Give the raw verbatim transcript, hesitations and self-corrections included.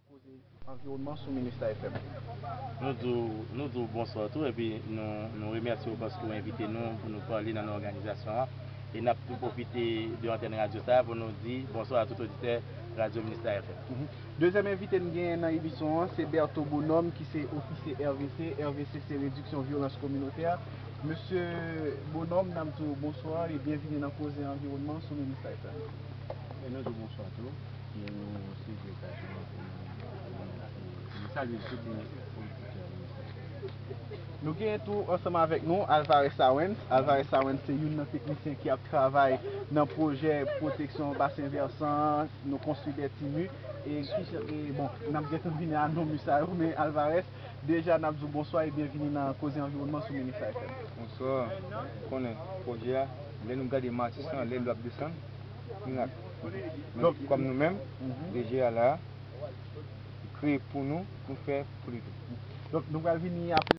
Koze anviwònman sou Minista F M. Nou di w, nou di w bonswa tou, epi nou, nou remèsye w paske w envite nou pou nou pale nan non òganizasyon an. E n ap tou pwofite de antèn radyo sa a pou nou di bonswa a tout oditè radyo Minista F M. Mhm. Dezyèm envite n genyen nan emisyon an, se Bertho Bonhomme, ki se ofisye R V C. R V C se Rediksyon Vyolans Kominotè. Mesye Bonhomme, n ap di w bonswa e byenvini nan Koze Anviwònman sou Minista F M. E nou di w bonswa tou. Nou sezi okazyon an pou nou, pou nou remèsye, pou nou salye tout oditè Minista F M. Nou genyen tou ansanm avèk nou Alvarez Sawens. Alvarez Sawens se youn nan teknisyen ki ap travay nan pwojè pwoteksyon basen vèsan an. Nou konstwi de timu. E ki jan, e bon, n ap gentan vini a non mi sa yo, men Alvarez, deja n ap di w bonswa e byenvini nan Koze Anviwònman sou Minista F M. Bonswa. Ou konnen pwojè a, lè nou gade Matisan, lè dlo ap desann, mirak. Men kòm nou menm, D G a la, li kreye pou nou, nou fè pou li tou. Donk, nou pral vini apre